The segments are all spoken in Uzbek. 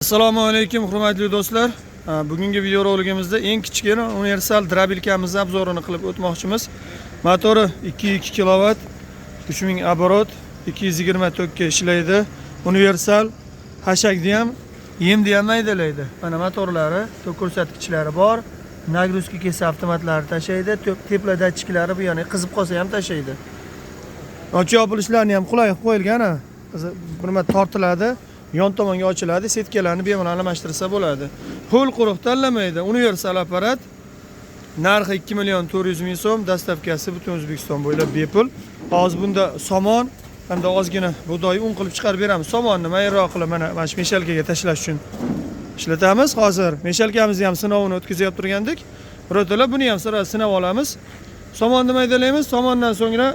Assalomu alaykum hurmatli do'stlar. Bugungi videorolikimizda eng kichkina universal drabilkamizni обзор ini qilib o'tmoqchimiz. Motori 2.2 kW, 3000 оборот, 220 tokka ishlaydi. Universal hashakni ham, yemni ham maydalaydi. Mana motorlari, tok ko'rsatkichlari bor. Нагрузка kelsa avtomatlari tashlaydi, тепла datchiklari bu ya'ni qizib qolsa ham tashlaydi. Ochiq yopilishlarini ham qulay qilib qo'yilgan. Ha. Bir nima tortiladi, yon tomonga ochiladi, setkalarni bemalol almashtirsa bo'ladi. Ho'l quruq tanlamaydi. Universal apparat. Narxi 2 million 400 ming so'm, доставка si butun O'zbekiston bo'ylab bepul. Hozir bunda somon hamda ozgina bug'doy un qilib chiqarib beramiz. Somonni mayinroq qilib mana shu мешалка ga tashlash uchun ishlatamiz. Hozir мешалка mizni ham sinovini o'tkazib turgandik. Birato'la buni ham sira sinab olamiz. Somonni maydalaymiz, somondan so'ngra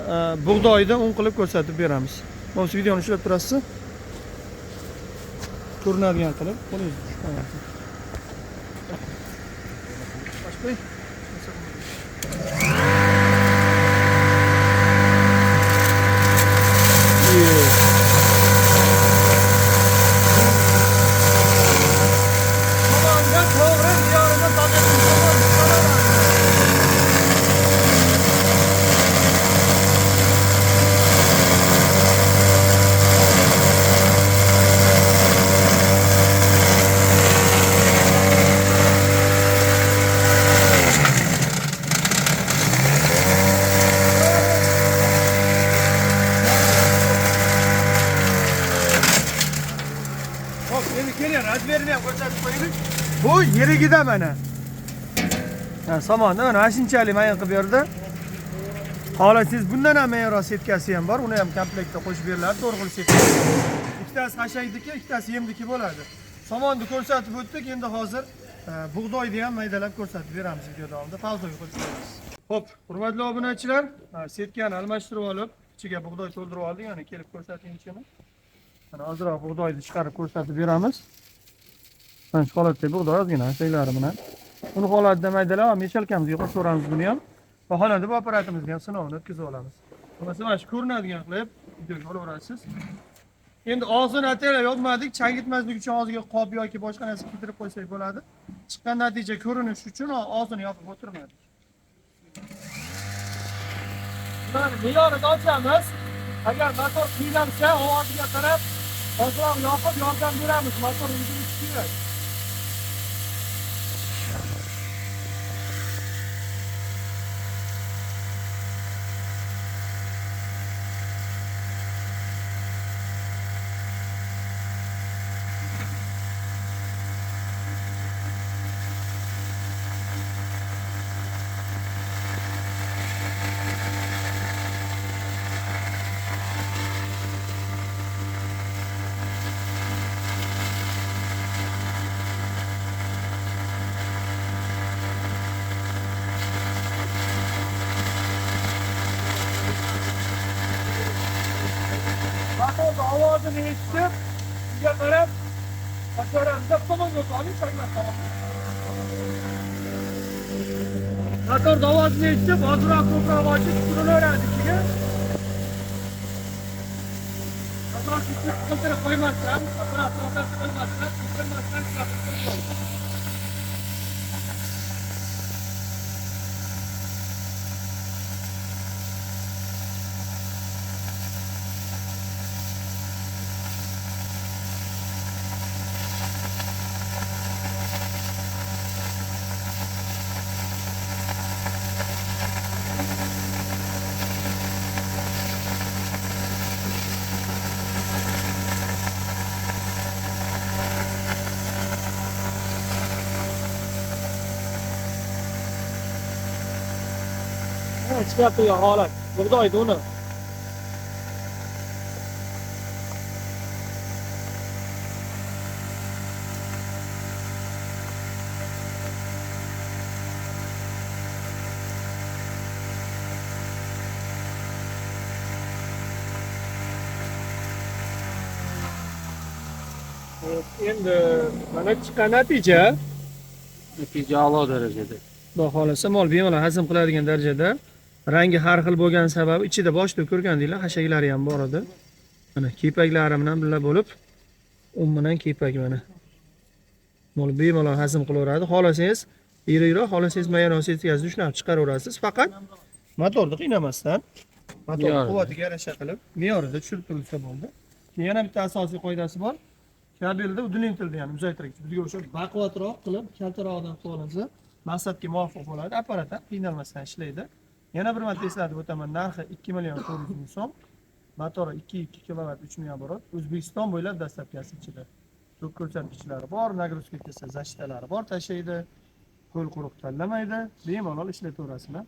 bug'doyni un qilib ko'rsatib beramiz. Bo'lmasa videoni ushlab turasiz. Ko'rinadigan qilib qo'lingizni tushib qo'yasiz. Boshqang. Tomonga to'g'ri yonida tabiiy somon chiqaradi. Hop, endi keling, размер ini ham ko'rsatib qo'yaylik. Bu yerigida mana. Ha, somonni mana shunchalik mayin qilib berdi. Xohlasangiz bundan ham mayinroq setkasi ham bor, uni ham komplektda qo'shib beriladi, to'g'ri xil setka. Ikkitasi hashakniki, ikkitasi yemniki bo'ladi. Somonni ko'rsatib o'tdik, endi hozir bug'doyni ham maydalab ko'rsatib beramiz video davomida. Pauzaga qo'yib qo'yamiz. Xo'p, hurmatli obunachilar, setkani almashtirib olib, ichiga bug'doy to'ldirib oldik, yana kelib ko'rsating ichini. Mana ozroq bug'doyni chiqarib ko'rsatib beramiz. Mana shu holatda bug'doy ozgina hashaklari bilan. Uni holatida maydalab, мешалка mizga qo'shaveramiz buni ham. Vaholanki bu apparatimizni ham sinovini o'tkazib olamiz. Bo'lmasa mana shu ko'rinadigan qilib videoga olaverasiz. Endi og'zini ataylab yopmadik, changitmaslik uchun og'ziga qop yoki boshqa narsa keltirib qo'ysak bo'ladi. Chiqqan natija ko'rinishi uchun og'zini yopib o'tirmadik. Bularni me'yorida ochamiz. Agar motor qiynalsa, ovoziga qarab ozroq yopib yordam beramiz. Motor o'zini kerak. Motorni ovozini eshitib, unga qarab ochaveramiz. Tomonga oling, changmas. Motorni ovozini eshitib, ozroq ko'proq ochib turilaveradi ichiga. Ozroq qiltirib qo'ymasdan, apparat rotatsiya qilmasdan, qilmasdan chiqarib. Chiqyapti holat. Bug'doyni uni. Endi mana chiqqan natija. Natija a'lo darajada. Xudo xohlasa mol bemalol hazm qiladigan darajada. Rangi har xil bo'lgani sababi ichida boshida ko'rgandinglar hashaklari ham bor edi. Mana kepaklari bilan birga bo'lib, un bilan kepak mana. Mol bemalol hazm qilaveradi. Xohlasangiz irikroq, xohlasangiz mayaron setkasini ushlab chiqaraverasiz. Faqat motorni qiynamasdan, motor Me'yorida. quvvatiga yarasha qilib, me'yorida tushirib turilsa bo'ldi. Keyin yana bitta asosiy qoidasi bor. Kabelda удлинитель ya'ni uzaytirgich. Bizga o'sha baquvvatroq qilib, kaltarog'idan qilib olinsa, maqsadga muvofiq bo'ladi. Apparat ham qiynalmasdan ishlaydi. Yana bir marta eslatib o'taman, narxi 2 million 400 ming so'm. Motori 2,2 kilovat, 3000 оборот. O'zbekiston bo'ylab доставка si ichida. Tok ko'rsatkichlari bor, нагрузка kelsa защита lari bor, tashlaydi. Ho'l quruq tanlamaydi. Bemalol ishlataverasizlar.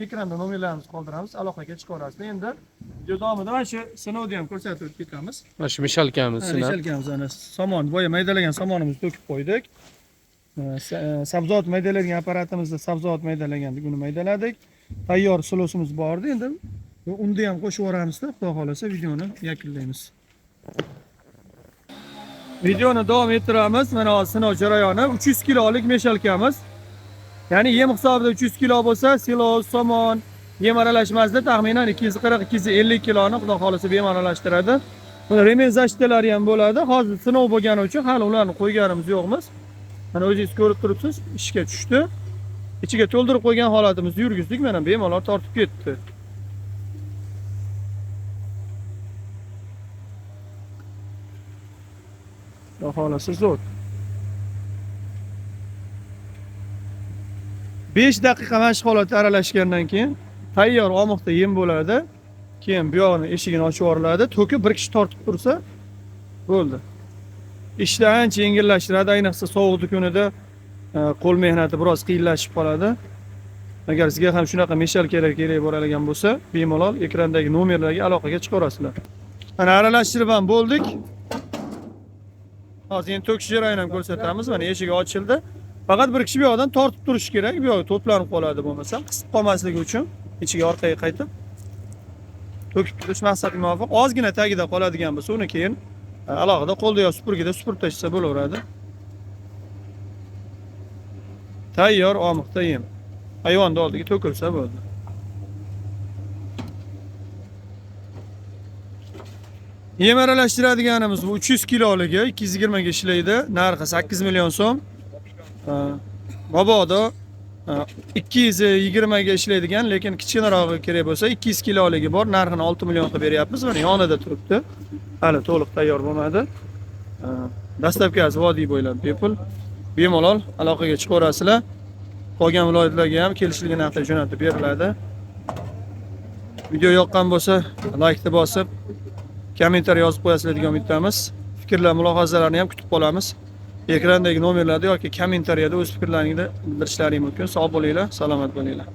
Ekranda nomerlarimizni qoldiramiz, aloqaga chiqaverasizlar. Endi video davomida mana shu sinovni ham ko'rsatib o'tib ketamiz. Mana shu мешалка miz Ha, sinab. мешалка miz ana somon, boya maydalagan somonimizni to'kib qo'ydik. Sabzavot maydalaydigan apparatimizda sabzavot maydalagandik, uni maydaladik. Tayyor silosimiz bor edi. Endi unda ham qo'shib yuboramizda, xudo xohlasa videoni yakunlaymiz. Videoni davom ettiramiz. Mana hozir sinov jarayoni 300 kilolik мешалка miz. Ya'ni yem hisobida 300 kilo bo'lsa, silos, somon, yem aralashmasida taxminan 240-250 kiloni xudo xohlasa bemalol aralashtiradi. Buni ремень защита lari ham bo'ladi. Hozir sinov bo'lgani uchun hali ularni qo'yganimiz yo'qmiz. Mana o'zingiz ko'rib turibsiz, ishga tushdi. Ichiga to'ldirib qo'ygan holatimizni yurgizdik, mana bemalol tortib ketdi. Xudo xohlasa zo'r. 5 daqiqa mana shu holatda aralashgandan keyin tayyor omoqda yem bo'ladi. Keyin bu yog'ini eshigini ochib yuboriladi. To'kib bir kishi tortib tursa bo'ldi. Ishni ancha yengillashtiradi, ayniqsa sovuqni kunida qo'l mehnati biroz qiyinlashib qoladi. Agar sizga ham shunaqa мешалка lar kerak bo'ladigan bo'lsa, bemalol ekrandagi nomerlarga aloqaga chiqaverasizlar. Mana aralashtirib ham bo'ldik. Hozir endi to'kish jarayonini ham ko'rsatamiz. Mana eshigi ochildi. Faqat bir kishi bu yoqdan tortib turishi kerak. Bu yoqga to'planib qoladi bo'lmasa, qisib qolmasligi uchun ichiga orqaga qaytib to'kib turish maqsadga muvofiq. Ozgina tagida qoladigan bo'lsa, uni keyin alohida qo'lda yo supurgida supurib tashlasa bo'laveradi. Tayyor omiqda yem. Hayvonni oldiga to'kilsa bo'ldi. Yem aralashtiradiganimiz bu 300 kiloligi 220 ga ishlaydi. Narxi 8 million so'm. Mabodo 220 ga ishlaydigan, lekin kichkinarog'i kerak bo'lsa 200 kiloligi bor. Narxini 6 million qilib beryapmiz. Mana yonida turibdi. Hali to'liq tayyor bo'lmadi. Доставка si vodiy bo'ylab bepul. Bemalol aloqaga chiqaverasizlar. Qolgan viloyatlarga ham kelishilgan narxda jo'natib beriladi. Video yoqqan bo'lsa, laykni bosib, kommentariy yozib qo'yasizlar degan umiddamiz. Fikrlar, mulohazalarni ham kutib qolamiz. Ekrandagi nomerlarda yoki kommentariyada o'z fikrlaringizni bildirishlaring mumkin. Sog' bo'linglar, salomat bo'linglar.